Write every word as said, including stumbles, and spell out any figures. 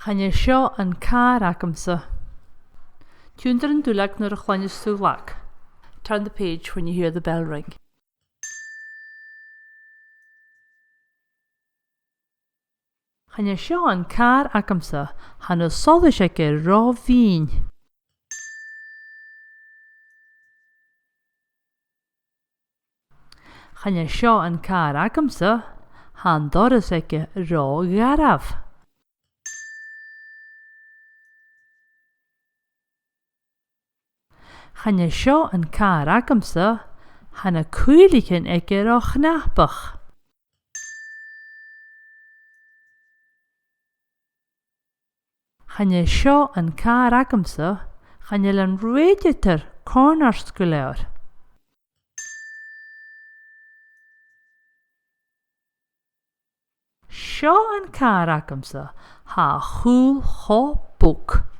Chan e seo an càr agamsa. Tionndaidh an duilleag nuair a chluinneas tu an glag. Turn the page when you hear the bell ring. Chan e seo an càr agamsa, tha na solais aige ro mhìn. Chan e seo an càr agamsa, tha an doras aige ro gharbh. Chan e seo an càr agamsa, tha na cuibhlichean aige ro chnapach. Chan e seo an càr agamsa, chan eil an radiator còmhnard gu leòr. Seo an càr agamsa, tha a chùl cho bog.